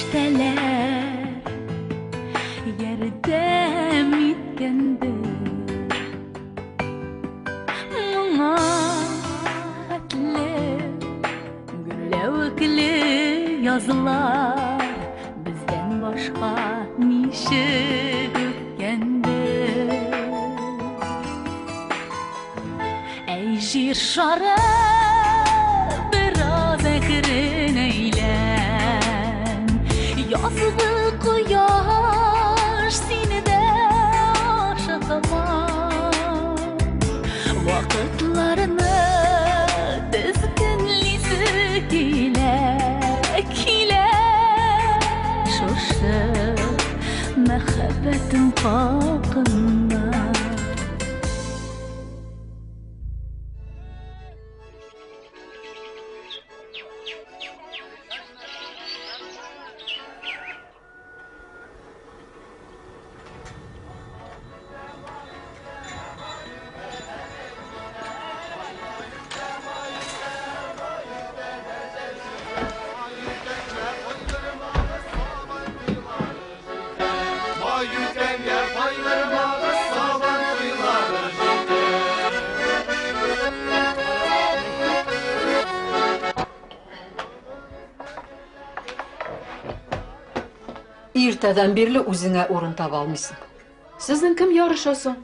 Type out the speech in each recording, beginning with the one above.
Фәрештәләр ярдәм иткәндер. Моңа хәтле гөрләвекле язлар бездән башка ничек үткәндер. Әй, җир шары, бераз әкрен әйлән. Язгы кояш сине дә ашатама. Вакытларны тезгенлисе килә, килә. Шушы мәхәббәтем хакында. Иртәдән бирле үзеңә урын таба алмыйсың. Сезнең кем ярыша соң?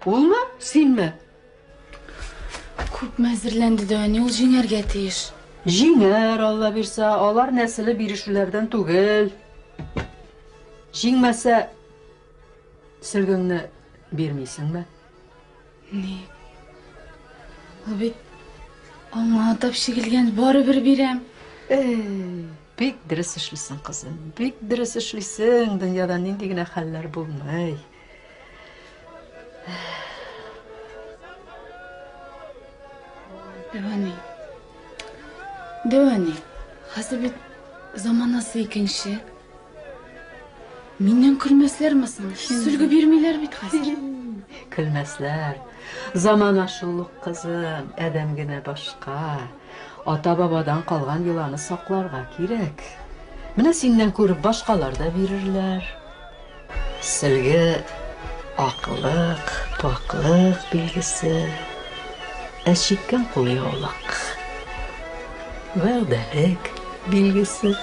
Улмы, синме? Күпме әзерләнде дә, әни, ул җиңәргә тиеш. Җиңәр, Алла бирсә, алар нәселе бирешүләрдән түгел. Җиңмәсә, сөлгеңне бирмисеңме? Ник? Ул бит аңа атап чигелгән, барыбер бирәм. Эй, бик дөрес эшлисең, кызым, бик дөрес эшлисең. Дөньяда нинди генә хәлләр булмый. Дәү әни. Дәү әни, хәзер бит заманасы икенче. Миннән көлмәсләрме соң? Сөлге бирмиләр бит хәзер. Көлмәсләр. Замана шул ук, кызым, адәм генә башка. Ата-бабадан калган йоланы сакларга кирәк. Менә синнән күреп башкалар да бирерләр. Сөлге аклык, пакьлык билгесе. Ә чиккән кулъяулык вәгъдәлек билгесе.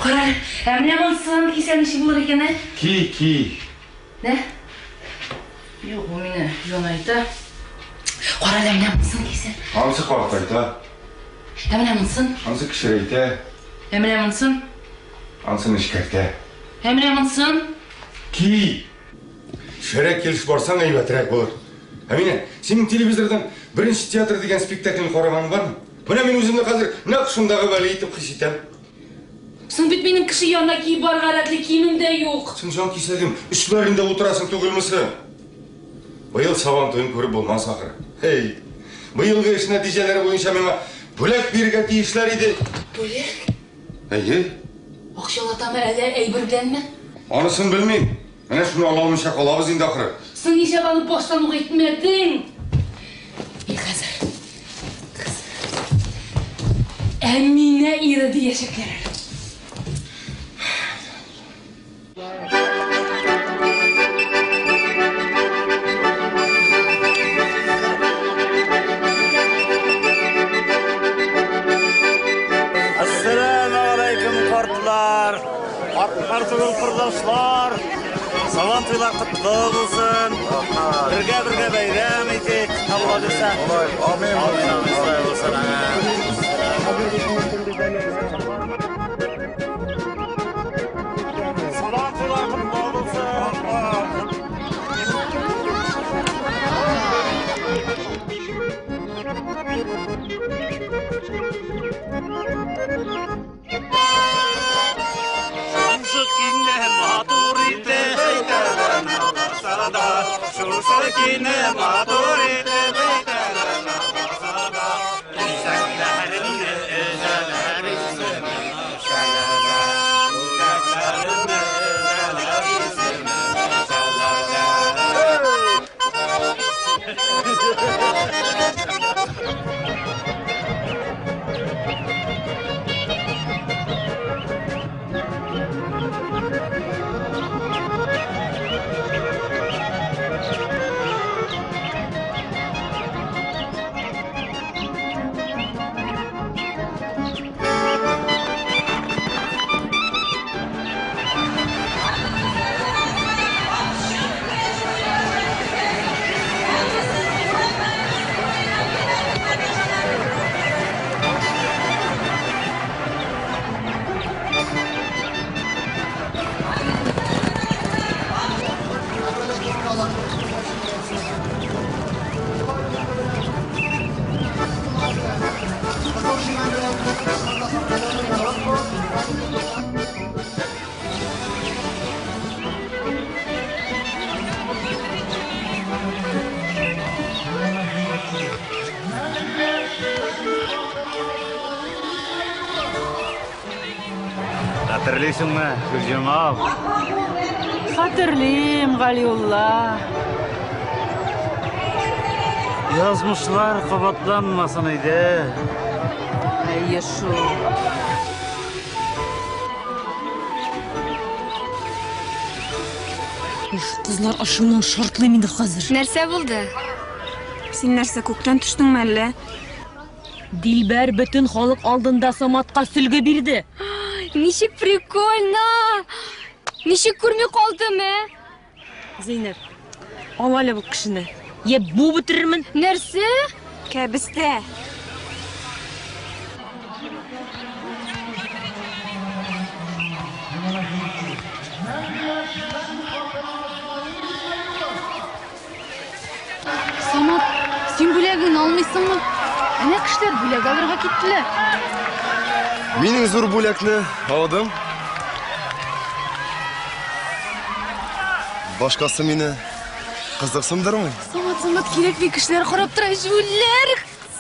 Кара, ә менә монысын кисәм ничек булыр икән, ә? Ки, ки. Нә? Юк, бу мине юанайта. Кара, әле менә монысын кисәм. Әйсе. Анысы картайта. Ә менә монсын? Анысы кечерәйтә. Ә менә монсын? Анысы нечкәртә. Ә менә монсын? Ки! Шәрә килеш барсаң әйбәтрәк булыр. Әминә, синең телевизордан Беренче театр дигән спектакльне караганың бармы? Менә мин үземне хәзер нәкъ шундагы Вәли итеп хис итәм. Соң бит минем кеше янына киеп барырга рәтле киемем дә юк. Соң җан кисәгем, өсләрендә утырасың түгелме соң? Быел Сабан туен күреп булмас ахры. Һей! Быелгы эш нәтиҗәләре буенча миңа бүләк бирергә тиешләр иде. Бүләк? Әйе. Акчалатамы әллә әйбер беләнме? Анысын белмим. Менә шуны ала алмыйча калабыз инде ахры. Соң нишләп аны баштан ук әйтмәдең? Мин хәзер. Әминә ире диячәкләр әле. Әссәламегаләйкем, картлар! Картлар түгел, кордашлар! Сабан туйлар котлы булсын! Бергә-бергә бәйрәм итик, Алла бирсә. Амин. Амин, амин, шулай булсын. Сабан туйлар котлы булсын! Шушы кине матур итеп әйтәләр наласа да, шушы кине матур итеп әйтәләр наласа да, Үзәкләреңне өзәләр исемен шәләлә, Үзәкләреңне өзәләр исемен шәләлә. Хәтерлисеңме, Гөлҗамал? Хәтерлим, Галиулла. Язмышлар кабатланмасын иде. Әйе шул. Уф, кызлар ачуыннан шартлыйм инде хәзер. Нәрсә булды? Син нәрсә, күктән төштеңме әллә? Дилбәр бөтен халык алдында Саматка сөлге бирде. Ничек прикольно! Ничек күрми калдым, ә? Зәйнәп, ал әле бу кешене. Йә бу бетерермен. Нәрсә? Кәбестә. Самат, син бүләгеңне алмыйсыңмы? Әнә кешеләр бүләк алырга киттеләр. Мин иң зур бүләкне алдым. Башкасы мине кызыксындырмый. Самат, Самат, кирәкми, кешеләр карап тора, җүләр.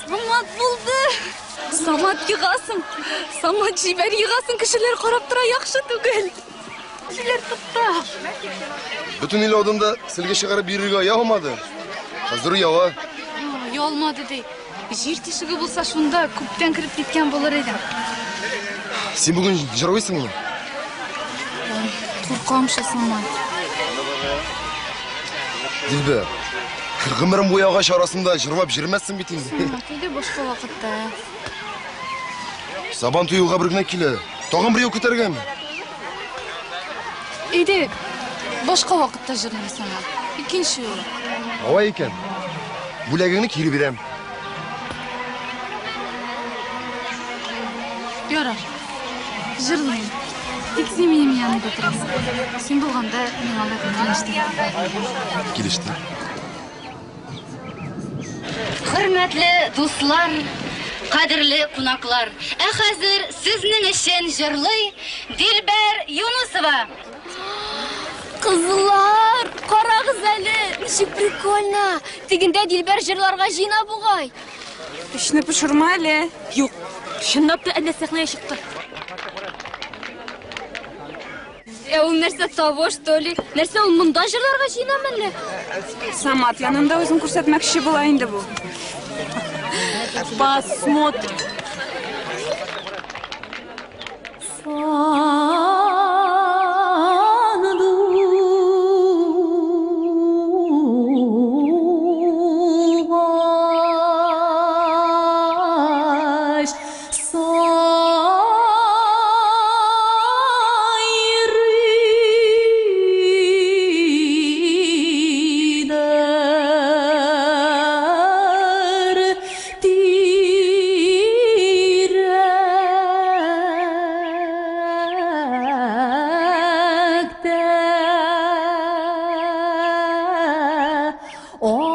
Самат булды. Самат егасың. Самат җибәр егасың, кешеләр карап тора, яхшы түгел. Җүләр тукта. Бөтен ил алдында сөлге чыгарып йөрергә оялмады. Хәзер ояла. Оялмады ди. Җир тишеге булса шунда күптән кереп киткән булыр идем. Син бүген җырлыйсыңмы? Ой, куркам шул, Самат. Дилбәр, гомерем буе агач арасында җырлап йөрмәссең бит инде. Самат, инде башка вакытта. Сабан туе елга бер генә килә. Тагын бер ел көтәргәме? Әйдә, башка вакытта җырлыйм, Самат. Икенче юлы. Алай икән. Бүләгеңне кире бирәм. Ярар. Җырлыйм. Тик син минем янымда торасың. Син булганда миңа да куркыныч түгел. Килеште. Хөрмәтле дуслар, кадерле кунаклар, ә хәзер сезнең өчен җырлый Дилбәр Юнусова. Кызлар, карагыз әле, ничек прикольно. Тегендә Дилбәр җырларга җыена бугай. Эчне пошырма әле. Юк, чынлап та әллә сәхнәгә чыкты. Ә ул нәрсә того, что ли? Нәрсә ул монда җырларга җыенамы әллә? Самат янында үзен күрсәтмәкче була инде бу. Посмотрим. Сандугач сайрыйдыр тирәктә. Авазын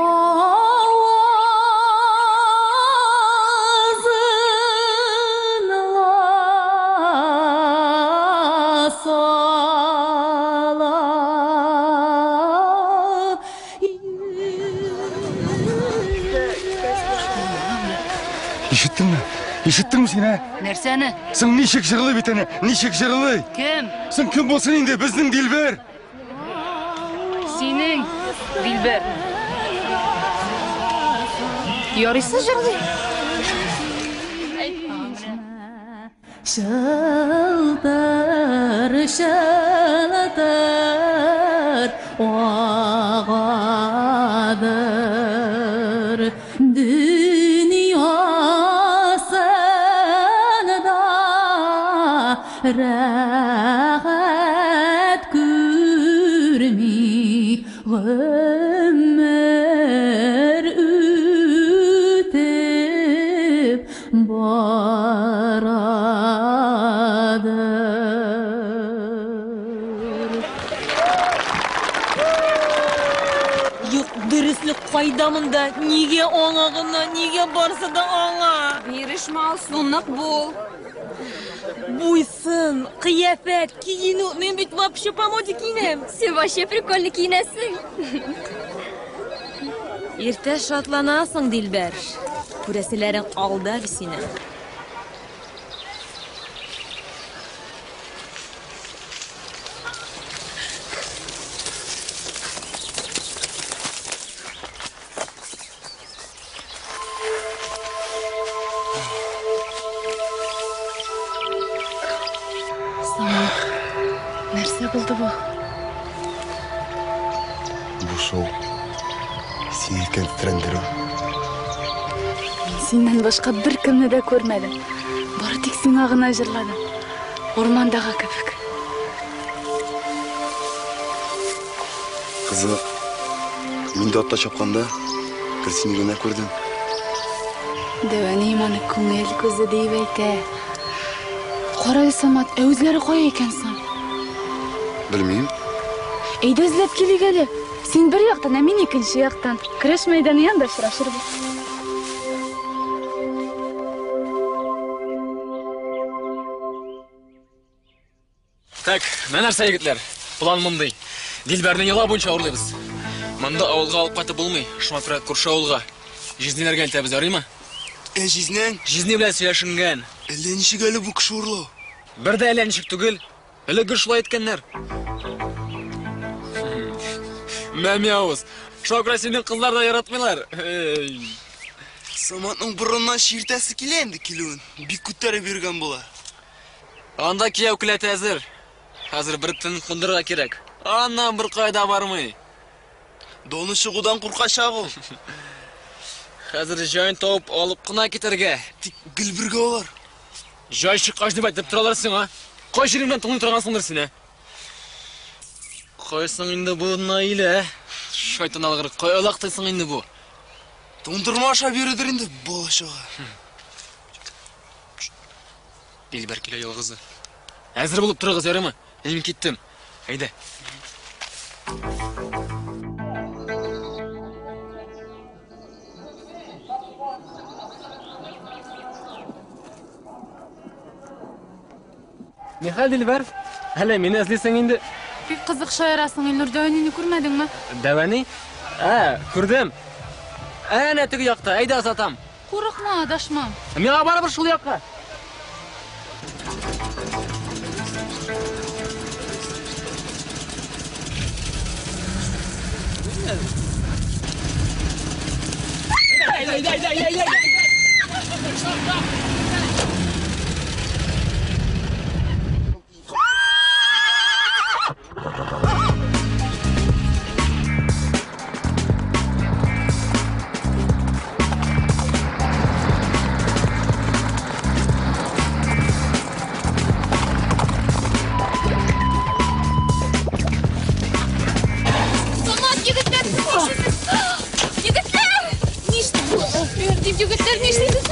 ла сала. Ишеттеңме? Ишеттеңме син, ә? Нәрсәне? Соң ничек җырлый бит әнә, ничек җырлый? Кем? Соң кем булсын инде, безнең Дилбәр. Синең, Дилбәр. Ярыйсы җырлый. Шылтыр, шылтыр агадыр дөньясында рәхәт күрми гомер үтеп барадыр. Юк, дөреслек кайда монда? Нигә аңа гына, нигә барсы да аңа? Бирешмә, Алсу, нык бул. Буйсын, кыяфәт, киенү. Мин бит вообще по моде киенәм. Син вообще прикольно киенәсең. Иртә шатланасың, Дилбәр. Күрәселәрең алда әле синең. Самат, нәрсә булды бу? Бу шоу. Син әйткән тетрәндерү. Мин синнән башка беркемне дә күрмәдем. Бары тик сиңа гына җырладым. Урмандагы кебек. Кызык. Мин дә атта чапканда бер сине генә күрдем. Дәү әнием аны күңел күзе диеп әйтә. Кара әле, Самат, ә үзләре кая икән соң? Белмим. Әйдә эзләп килик әле. Син бер яктан, ә мин икенче яктан. Көрәш мәйданы янында очрашырбыз. Так, менә нәрсә, егетләр. План мондый. Дилбәрне йола буенча урлыйбыз. Монда авылга алып кайтып булмый. Шуңа күрә күрше авылга. Җизниләргә илтәбез, ярыймы? Ә җизнәң? Җизни белән сөйләшенгән. Әллә ничек әле бу кеше урлау? Бер дә әллә ничек түгел. Элек гел шулай иткәннәр. Мәми авыз. Шуңа күрә синең кызлар да яратмыйлар. Эй. Саматның борыннан чиртәсе килә инде килүен. Бик күтәреп йөргән була. Анда кияү келәте әзер. Хәзер бер төн кундырырга кирәк. Аннан бер кайда бармый. Доны чыгудан куркачак ул. Хәзер җаен табып алып кына китәргә. Тик гел бергә алар. Җай чыккач дип әйтеп торалар сиңа. Кай җиреңнән тыңлый торгансыңдыр син, ә? Кайсың инде бу Наилә? Шайтан алгыр, кая олактырсың инде бу? Туңдырма ашап йөридер инде бала чага. Дилбәр килә ялгызы. Әзер булып торыгыз, ярыймы? Мин киттем. Әйдә. Нихәл, Дилбәр? Әллә мине эзлисең инде? Бик кызык шаярасың, Илнур. Дәвәнине күрмәдеңме? Дәвәни? Ә, күрдем. Әнә теге якта. Әйдә озатам. Курыкма, адашмам. Миңа барыбер шул якка. Әйдә, әйдә, әйдә, әйдә, әйдә. Самат, егетләр, сез нишлисез? Егетләр! Нишлисез? Егетләр, нишлисез?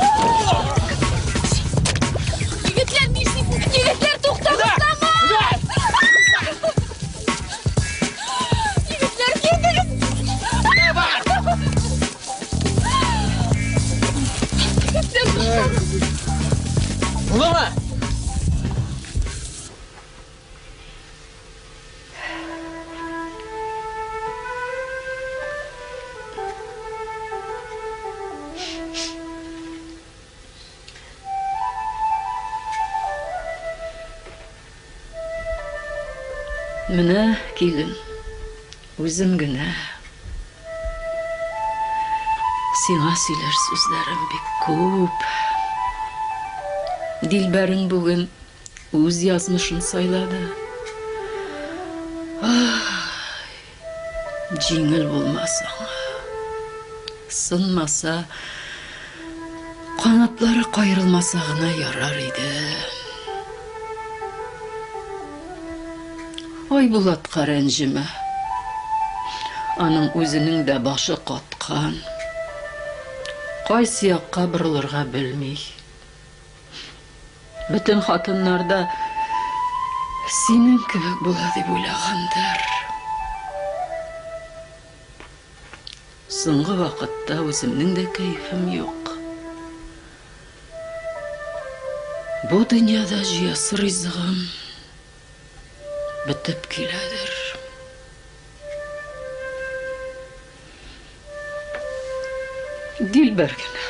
Егетләр, нишлисез? Егетләр, туктагыз, Самат! Егетләр, китегез! Егетләр, туктагыз! Булдымы? Менә килен, үзем генә. Сиңа сөйләр сүзләрем бик күп. Дилбәрең бүген үз язмышын сайлады. Ай, җиңел булмас аңа. Сынмаса, канатлары каерылмаса гына ярар иде. Айбулатка рәнҗемә. Аның үзенең дә башы каткан. Кайсы якка борылырга белми. Бөтен хатыннар да синең кебек була дип уйлагандыр. Соңгы вакытта үземнең дә кәефем юк. Бу дөньяда җыясы ризыгым бетеп киләдер. Дилбәр генә.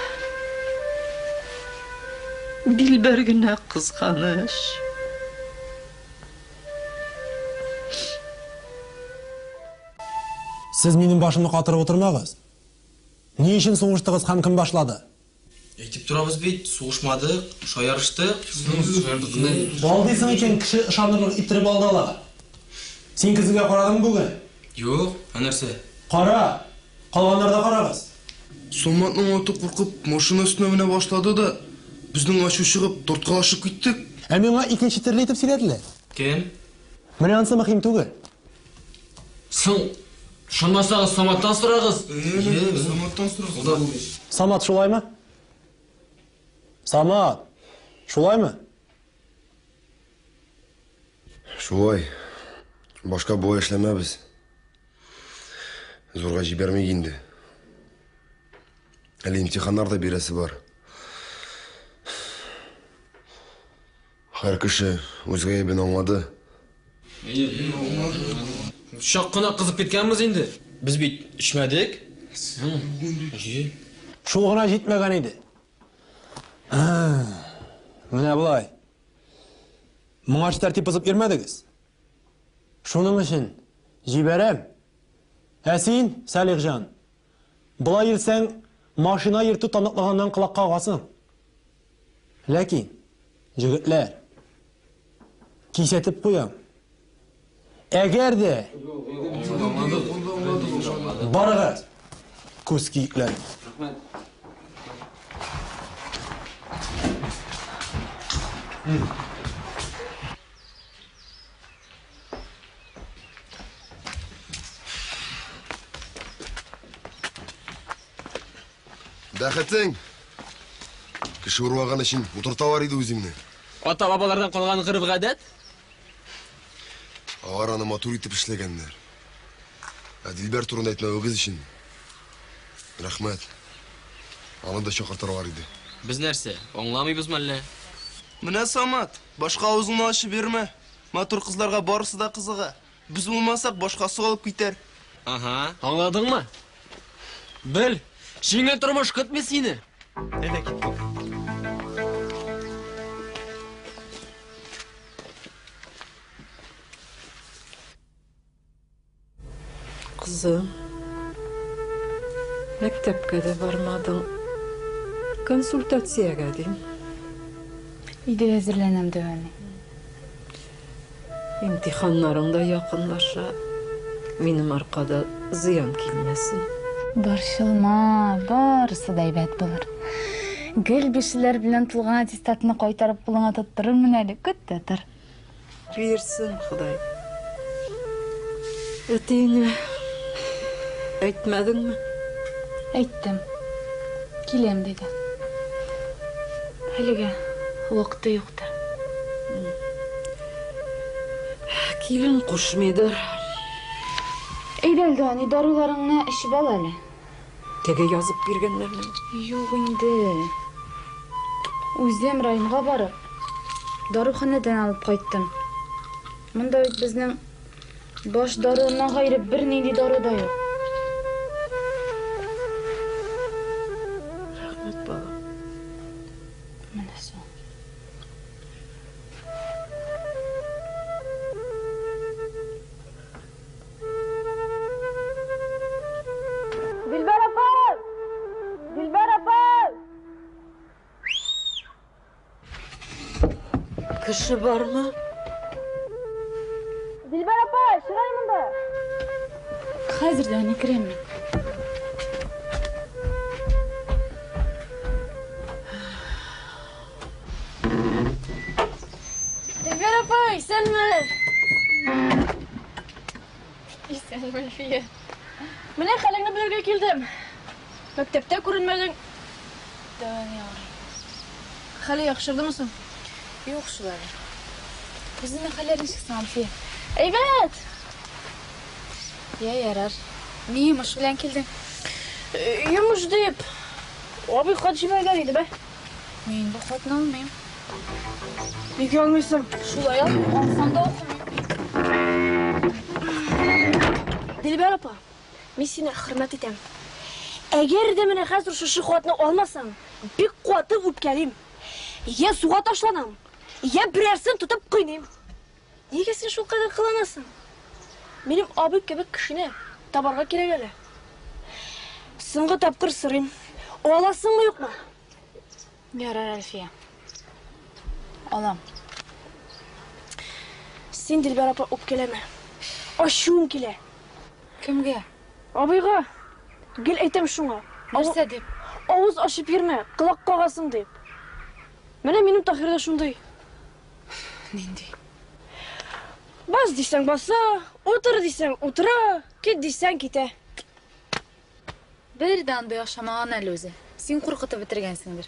Дилбәр генә кызганыч. Сез минем башымны катырып утырмагыз. Ни өчен сугыштыгыз һәм кем башлады? Әйтеп торабыз бит, сугышмадык, шаярыштык. Алдыйсың икән, кеше ышанырлык иттереп алдала. Син көзгегә карадыңмы бүген? Юк, ә нәрсә? Кара! Калганнар да карагыз. Саматның аты куркып, машина өстенә менә башлады да, безнең ачу чыгып, тарткалашып киттек. Ә миңа икенче төрле итеп сөйләделәр. Кем? Менә ансы мөһим түгел. Соң, ышанмасагыз, Саматтан сорагыз. Саматтан сорагыз. Самат шулаймы? Самат, шулаймы? Шулай. Башка болай эшләмәбез. Зурга җибәрмик инде. Әле имтиханнар да бирәсе бар. Һәр кеше үз гаебен аңлады. Чак кына кызып киткәнбез инде. Без бит эчмәдек. Шул гына җитмәгән иде. Менә болай. Моңарчы тәртип бозып йөрмәдегез. Шуның өчен җибәрәм. Ә син, Салихҗан, болай йөрсәң, машина йөртү таныклыгыннан колакка агасың. Ләкин, җегетләр, кисәтеп куям. Әгәр дә барыгыз, күз киекләре. Бәхетең! Кеше урлаган өчен утырталар иде үзеңне. Ата-бабалардан калган гореф-гадәт? Алар аны матур итеп эшләгәннәр. Ә Дилбәр турында әйтмәвегез өчен рәхмәт. Аны да чакыртырлар иде. Без нәрсә, аңламыйбызмы әллә? Менә Самат, башка авызыңны ачып йөрмә. Матур кызларга барысы да кызыга. Без булмасак, башкасы алып китәр. Ага, аңладыңмы? Бел, җиңел тормыш көтми сине. Әйдә киттек. Кызым, мәктәпкә дә бармадың. Консультациягә дим. Өйдә әзерләнәм, дәү әни. Имтиханнарың да якынлаша. Минем аркада зыян килмәсен. Борчылма, барысы да әйбәт булыр. Гел бишлеләр белән тулган аттестатны кайтарып кулыңа тоттырырмын әле, көт тә тор. Бирсен Ходай. Әтиеңә әйтмәдеңме? Әйттем. Киләм диде. Әлегә вакыты юктыр. Килен кушмыйдыр. Әйдә, әле, әни, даруларыңны эчеп ал әле. Теге язып биргәннәрне. Юк инде. Үзем районга барып, даруханәдән алып кайттым. Монда бит безнең баш даруыннан гайре бернинди дару да юк. Рәхмәт, балам. Менә соң. Дилбәр апа! Дилбәр апа! Кеше бармы? Дилбәр апа, чык әле монда. Хәзер дә әни керәм мин. Дилбәр апа, исәнме? Исәнме, Әлфия. Менә хәлеңне белергә килдем. Мәктәптә күренмәдең. Дәү әни авырый. Хәле яхшырдымы соң? Юк шул әле. Үзеңнең хәлләр ничек соң, Әлфия? Әйбәт! Я, ярар. Ни йомыш белән килдең? Йомыш дип, абый хат җибәргән иде бә. Мин бу хатны алмыйм. Нигә алмыйсың? Шулай алмыйм, алсам да укымыйм. Дилбәр апа, мин сине хөрмәт итәм. Әгәр дә менә хәзер шушы хатны алмасаң, бик каты үпкәлим. Я суга ташланам, я берәрсен тотып кыйныйм. Нигә син шулкадәр кыланасың? Минем абый кебек кешене табарга кирәк әле. Соңгы тапкыр сорыйм. Аласыңмы, юкмы? Ярар, Әлфия. Алам. Син, Дилбәр апа, үпкәләмә. Ачуым килә. Кемгә? Абыйга. Гел әйтәм шуңа. Нәрсә дип? Авыз ачып йөрмә, колак кагасың дип. Менә минем Таһир да шундый. Нинди? Бас дисәң баса, утыр дисәң утыра, кит дисәң китә. Бер дә андый охшамаган әле үзе. Син куркытып бетергәнсеңдер.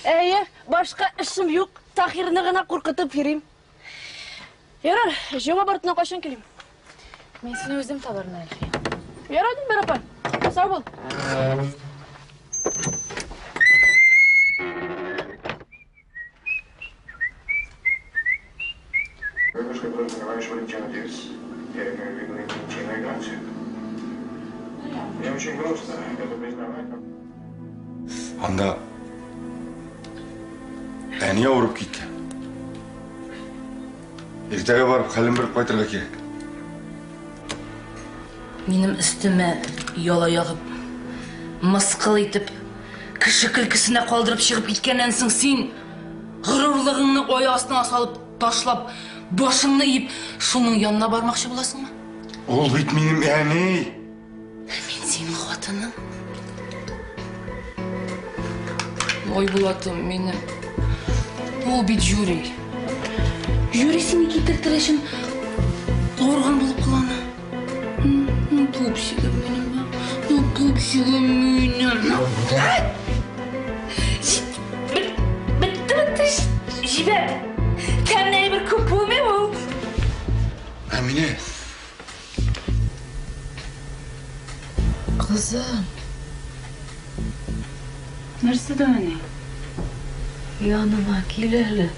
Әйе, башка эшем юк, Таһирны гына куркытып йөрим. Ярар, җавап артыннан кайчан килим? Мин сине үзем табармын, Әлфия. Ярар, Дилбәр апа. Сау бул. Бабушка подразумеваешь Валентина Дирс. Я имею в виду Валентина Игнатьева. Мне очень грустно это признавать, но... Анда әни авырып киткән. Иртәгә барып хәлен белеп кайтырга кирәк. Минем өстемә яла ягып, мыскыл итеп, кеше көлкесенә калдырып чыгып киткәннән соң син горурлыгыңны аяк астына салып ташлап, башыңны иеп, шуның янына бармакчы буласыңмы? Ул бит минем әни. Мин синең хатының. Ой, Булатым, минем. Ул бит жюри. Жюри сине китертер өчен авырган булып кылана. Ну, пупсигым минем. Ну, пупсигым минем. Бетте, бетте, җибәр. Әминә. Кызым. Нәрсә дә әни? Яныма кил әле.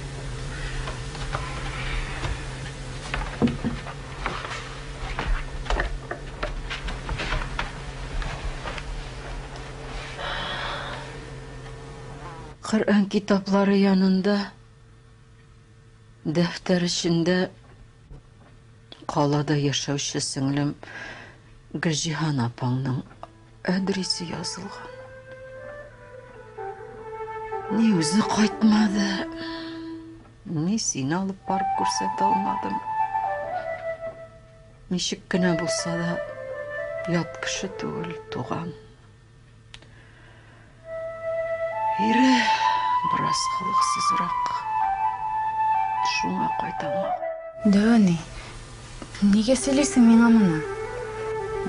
Коръән китаплары янында, дәфтәр эчендә калада яшәүче сеңлем Гөлҗиһан апаңның адресы язылган. Ни үзе кайтмады, ни сине алып барып күрсәтә алмадым. Ничек кенә булса да, ят кеше түгел, туган. Ире бераз холыксызрак. Шуңа кайта алмаган. Дәү әни, нигә сөйлисең миңа моны?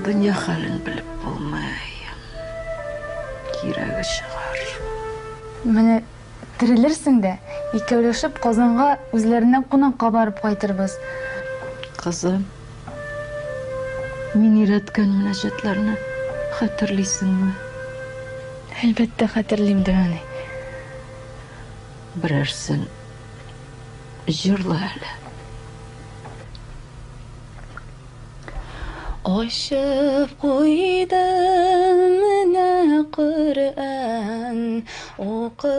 Дөнья хәлен белеп булмый. Кирәге чыгар. Менә терелерсең дә, икәүләшеп Казанга үзләренә кунакка барып кайтырбыз. Кызым, мин өйрәткән мөнәҗәтләрне хәтерлисеңме? Әлбәттә хәтерлим, дәү әни. Берәрсен җырла әле. Ачып куйдым менә Коръән, укы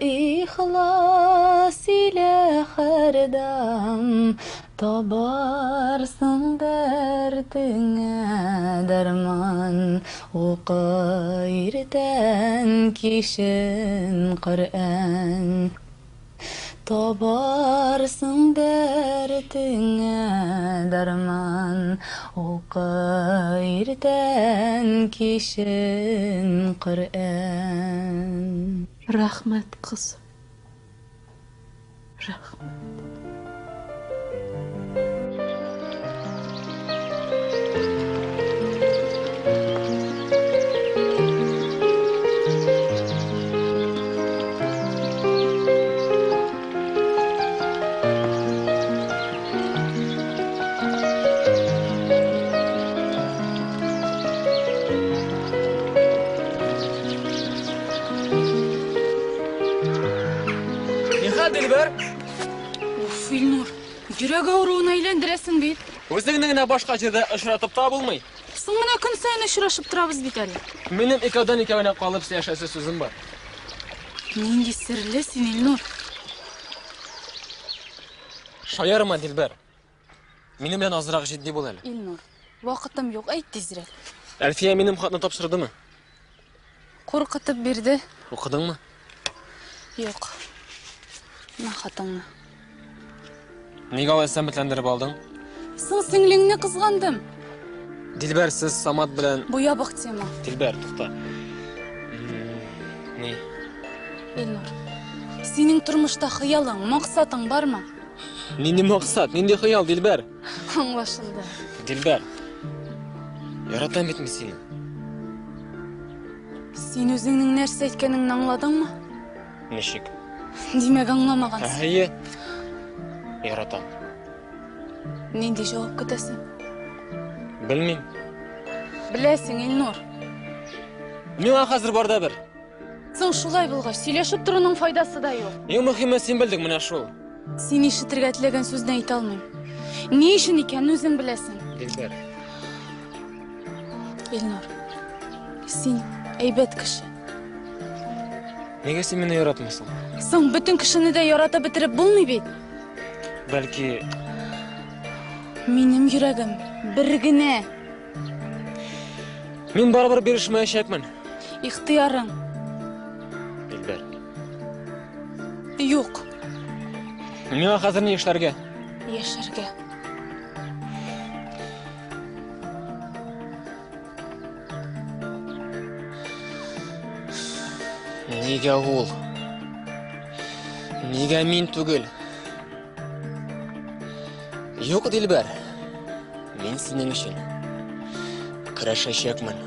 ихлас илә һәрдам, табарсың дәртеңә дәрман, укы иртән кичен Коръән. Табарсың дәртеңә дәрман, укы иртән кичен Коръән. Рәхмәт, кызым. Рәхмәт. Нихәл, Дилбәр? Уф, Илнур, йөрәк авыруына әйләндерәсең бит. Үзеңне генә башка җирдә очратып та булмый. Соң менә көн саен очрашып торабыз бит әле. Минем икәүдән икәүгә калып сөйләшәсе сүзем бар. Нинди серле син, Илнур. Шаярма, Дилбәр. Минем белән азрак җитди бул әле. Илнур, вакытым юк, әйт тизрәк. Әлфия минем хатны тапшырдымы? Куркытып бирде. Укыдыңмы? Юк. Менә хатыңны. Нигә алай сәмәтләндереп алдың? Соң сеңлеңне кызгандым. Дилбәр, сез Самат белән... Бу ябык тема. Дилбәр, тукта. Ни? Илнур, синең тормышта хыялың, максатың бармы? Нинди максат, нинди хыял, Дилбәр? Аңлашылды. Дилбәр, яратам бит мин сине. Син үзеңнең нәрсә әйткәнеңне аңладыңмы? Ничек? Димәк, аңламагансың. Әйе. Яратам. Нинди җавап көтәсең? Белмим. Беләсең, Илнур. Миңа хәзер бар да бер. Соң шулай булгач, сөйләшеп торуның файдасы да юк. Иң мөһиме син белдең менә шул. Син ишетергә теләгән сүзне әйтә алмыйм. Ни өчен икәнен үзең беләсең. Дилбәр. Илнур, син әйбәт кеше. Нигә син мине яратмыйсың? Соң бөтен кешене дә яратып бетереп булмый бит. Бәлки, Минем йөрәгем бер генә. мин барыбер бирешмәячәкмен. Ихтыярың Дилбәр. юк. Миңа хәзер ни эшләргә? Яшәргә. Нигә ул? Нигә мин түгел? Юк, Дилбәр. Мин синең өчен көрәшәчәкмен.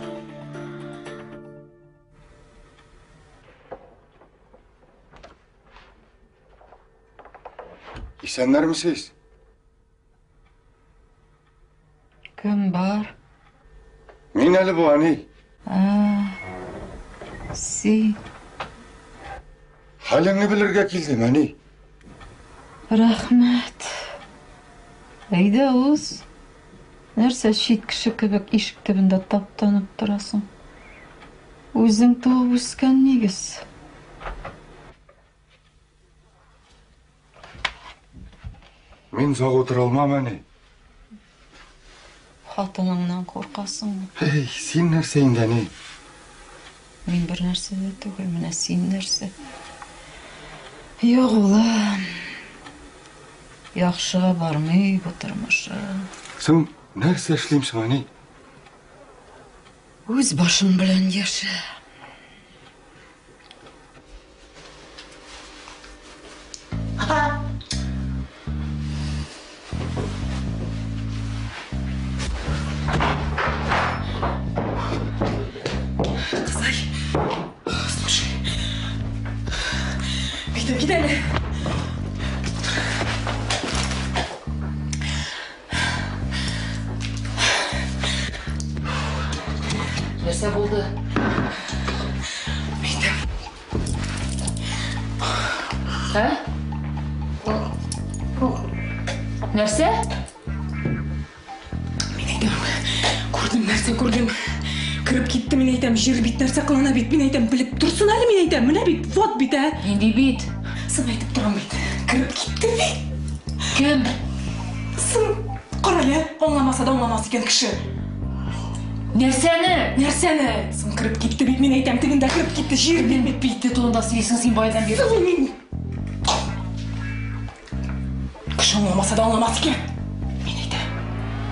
Исәннәрмесез? Мин әле бу, әни. А, син. Хәлеңне белергә килдем, әни. Рәхмәт. Әйдә, уз. Нәрсә чит кеше кебек ишек төбендә таптанып торасың? Үзең туып үскән нигез. Мин озак утыра алмам, әни. Хатыныңнан куркасыңмы? Эй, син нәрсә инде, әни? Мин бер нәрсә дә түгел, менә син нәрсә. Юк, улым. Яхшыга бармый бу тормышың. Соң нәрсә эшлим соң, әни? Үз башың белән яшә. Кызай, слушай. Әйдә, кит әле. Нәрсә булды? Әйдә. Ә? Нәрсә? Мин әйтәм, күрдем, нәрсә күрдем. Кереп китте, мин әйтәм, җир бит нәрсә кылана бит, мин әйтәм, белеп торсын әле, мин әйтәм, менә бит, вот бит, ә. Нинди бит? Соң әйтеп торам бит. Кереп китте бит. Кем? Соң, кара әле, аңламаса да аңламас икән кеше. Нәрсәне? Нәрсәне? Соң кереп китте бит, мин әйтәм, тегендә кереп китте, җир бит бит. Бите турында сөйлисең син баядан бирле. Соң мин Кеше аңламаса да аңламас икән. Мин әйтәм.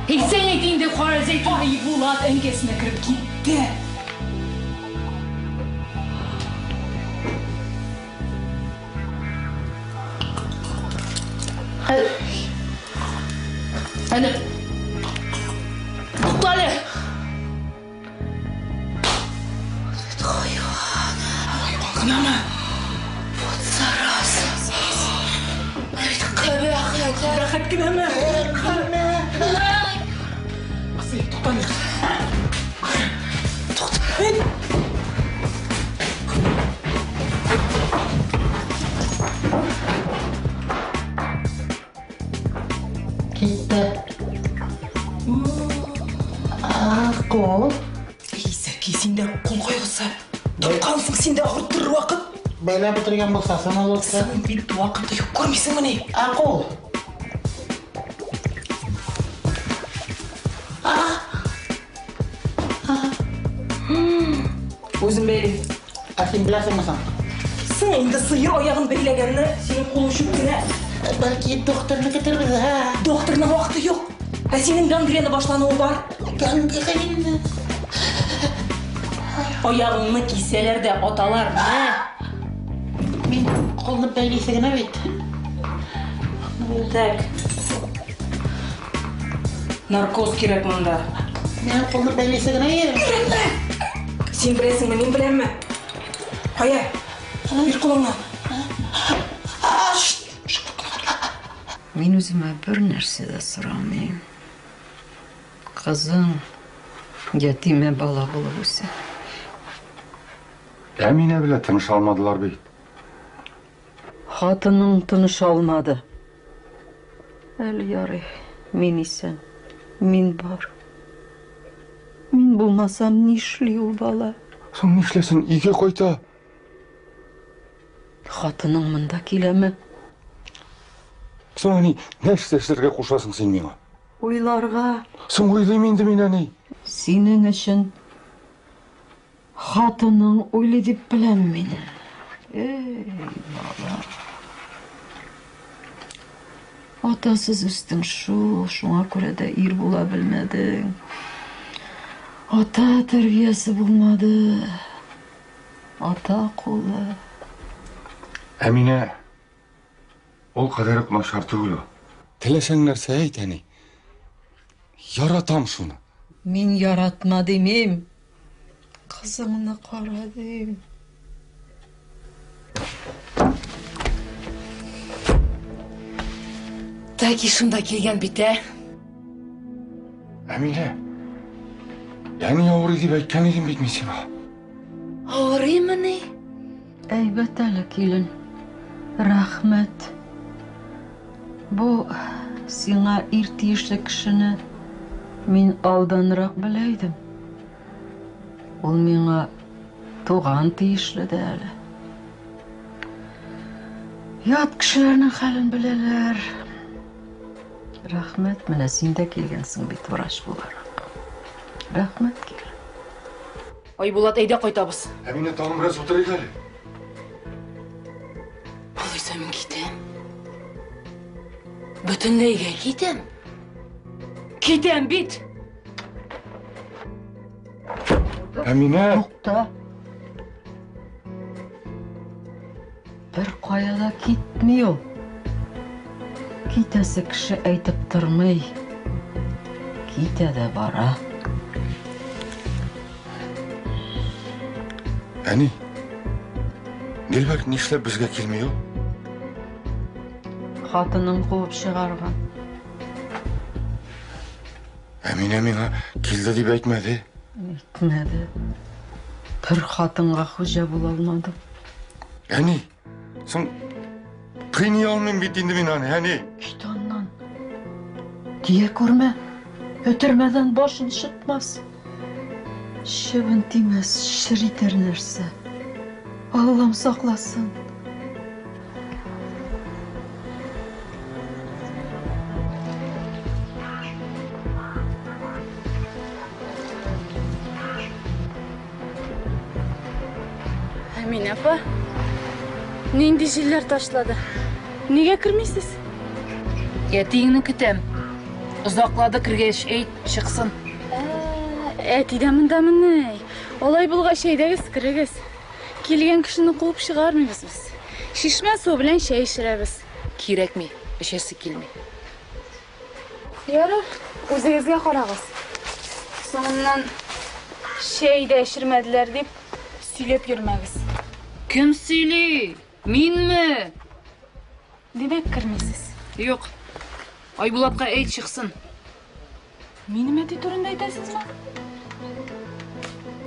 Әйтсәң әйт инде, кара Зәйтүн. Ай, Булат әнкәсенә кереп китте. Әле. Тукта әле. Хайван. Хайван гынамы? Вот зараза. Бит кабахәт. Кабахәт кенәме? Кызый, тукта әле. Тукта. Китте. Кул. Зәки, синдә кул кайгысы. Тапкансың син дә авырттырыр вакыт. Бәйләп бетергән булсасын ул утса. Соң бит вакыты юк, күрмисеңмени? Ә кул. Үзем бәйлим. Ә син беләсеңме соң? Соң инде сыер аягын бәйләгәнне синең кулың чүп кенә. Бәлки докторны көтәрбез, ә? Докторның вакыты юк. Ә синең гангрена башлануы бар. Гангрена. Аягыңны кисәләр дә аталар, мә. Мин кулны бәйлисе генә бит. Так. Наркоз кирәк монда. Мин кулны бәйлисе генә Өйрәнмә! Син беләсеңме, мин беләмме? Кая? Бир кулыңны. Мин үземә бер нәрсә дә сорамыйм. Кызың ятимә бала булып үсә. Әминә белән тыныша алмадылар бит. Хатының тыныша алмады. Әле ярый, мин исән, мин бар. Мин булмасам, нишли ул бала? Соң нишләсен, өйгә кайта. Хатының монда киләме? Соң, әни, нәрсә эшләргә кушасың син миңа? Уйларга. Соң уйлыйм инде мин, әни. Синең өчен хатының уйлый дип беләм мин. Эй, бала. Атасыз үстең шул, шуңа күрә дә ир була белмәдең. Ата тәрбиясе булмады. Ата кулы. Әминә, ул кадәр үк начар түгел ул. Теләсәң нәрсә әйт, әни. Яратам шуны. Мин яратма димим. Кызыңны кара дим. Тәки шунда килгән бит, ә? Әминә. Әни авырый дип әйткән идем бит мин сиңа. Авырыймыни? Әйбәт әле, килен. Рәхмәт. Бу сиңа ир тиешле кешене мин алданрак белә идем. Ул миңа туган тиешле дә әле. Ят кешеләрнең хәлен беләләр. Рәхмәт, менә син дә килгәнсең бит врач буларак. Рәхмәт, килен. Айбулат, әйдә кайтабыз. Әминә, тагын бераз утырыйк әле. Алайса мин китәм. Бөтенләйгә китәм. Китәм бит. Әминә! Тукта. Бер кая да китми ул. Китәсе кеше әйтеп тормый. Китә дә бара. Әни, Дилбәр нишләп безгә килми ул? Хатынын куып чыгарган. Әминә миңа килде дип әйтмәде. Әйтмәде. Бер хатынга хуҗа була алмадым. Әни, соң кыйный алмыйм бит инде мин аны, әни. Кит аннан. Тия күрмә. Өтермәдән башын шытмас. Чебен тимәс, чер итәр нәрсә. Аллам сакласын. Әминә апа, нинди җилләр ташлады? Нигә кермисез? Әтиеңне көтәм. Озаклады кергәч, әйт, чыксын. Әти дә мондамыни? Алай булгач, әйдәгез, керегез. Килгән кешене куып чыгармыйбыз без. Чишмә суы белән чәй эчерәбез. Кирәкми, эчәсе килми. Ярар, үзегезгә карагыз. Соңыннан чәй дә эчермәделәр дип сөйләп йөрмәгез. Кем сөйли? Минме? Димәк, кермисез. Юк. Айбулатка әйт, чыксын. Минем әти турында әйтәсезме?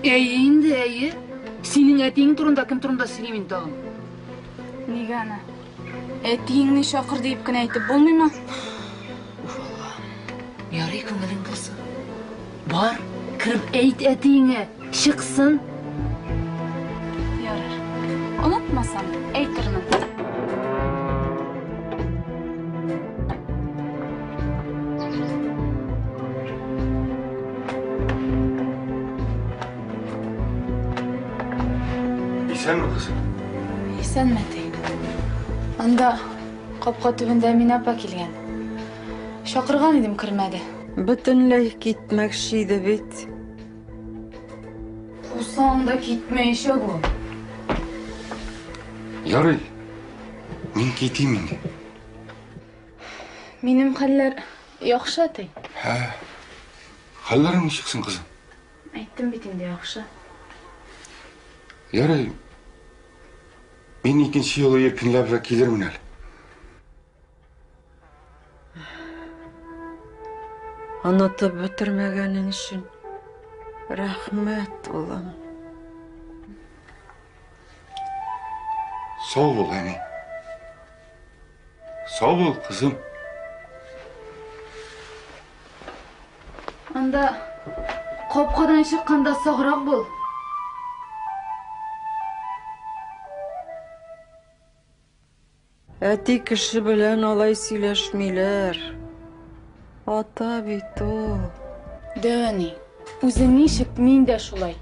Әйе инде, әйе. Синең әтиең турында кем турында сөйлим инде тагын? Нигә аны? Әтиеңне чакыр диеп кенә әйтеп булмыймы? Уф, Алла. Ярый күңелең булсын. Бар, кереп әйт әтиеңә, чыксын. Ярар. Онытмасам, әйтермен. Исәнме, кызым? Исәнме, әти. Анда капка төбендә Әминә апа килгән. Чакырган идем, кермәде. Бөтенләй китмәкче иде бит. Кусаң да китмәячәк ул. Ярый, мин китим инде. Минем хәлләр яхшы, әти. Һә. Хәлләрең ничек соң, кызым? Әйттем бит инде, яхшы. Ярый. Мин икенче юлы иркенләбрәк килермен әле. Онытып бетермәгәнең өчен рәхмәт, улым. Сау бул, әни. Сау бул, кызым. Анда капкадан чыкканда саграк бул. Әти кеше белән алай сөйләшмиләр. Ата бит ул. Дәү әни, үзе ничек, мин дә шулай.